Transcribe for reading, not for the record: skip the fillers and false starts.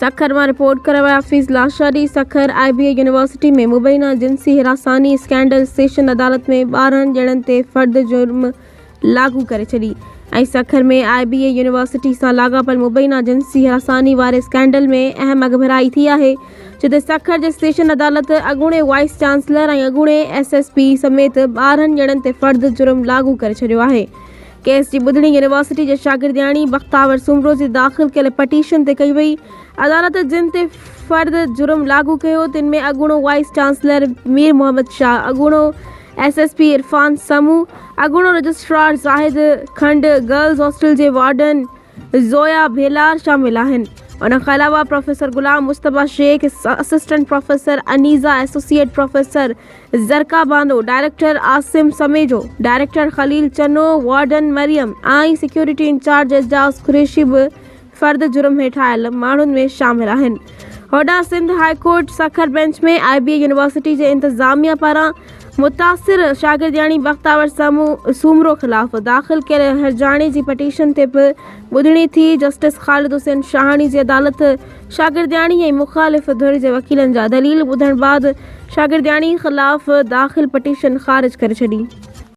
سکر مان رپورٽ ڪرڻ وارا Hafeez Lashari, Sukkur I B A university ۾ مبينا جنسي هراساني اسڪينڊل سيشن عدالت ۾ 12 ڄڻن تي فرد جرم لاڳو ڪري ڇڏي ۽ Sukkur ۾ I B A university سان لاڳاپيل مبينا جنسي هراساني واري اسڪينڊل ۾ اهم اڳڀرائي ٿي آهي جتي سکر جي سيشن عدالت اڳوڻي وائيس چانسلر ۽ اڳوڻي ايس ايس پي سميت 12 ڄڻن تي فرد جرم لاڳو ڪري ڇڏيو آهي. ڪيس جي ٻڌڻي يونيورسٽي جي شاگردياڻي بختاور سومرو جي داخل ڪيل پٽيشن تي ڪئي وئي. عدالت جن تي فرد جرم لاڳو ڪيو تن ۾ اڳوڻو وائيس چانسلر مير محمد شاهه، اڳوڻو S S P Irfan Samoon, اڳوڻو رجسٽرار زاهد کنڊ، گرلز هاسٽل جي وارڊن زويا ڀيلار شامل آهن. ان کان علاوه professor Ghulam Mustafa Shaikh, assistant professor Aneeza, associate professor Zarqa Bano, director Asim Samejo, director Khalil Channo, warden Maryam ۽ security incharge Ejaz Qureshi به فرد جرم هيٺ آيل ماڻهن ۾ شامل آهن. هوڏانهن Sindh high court Sukkur bench ۾ I B A university جي انتظاميا پاران متاثر شاگردياڻي بختاور سومرو خلاف داخل ڪيل هرجاڻي جي پٽيشن تي به ٻڌڻي ٿي، جسٽس خالد حسين شاهاڻي جي عدالت شاگردياڻي ۽ مخالف ڌر جي وڪيلن جا دليل ٻڌڻ بعد شاگردياڻي خلاف داخل پٽيشن خارج ڪري ڇڏي.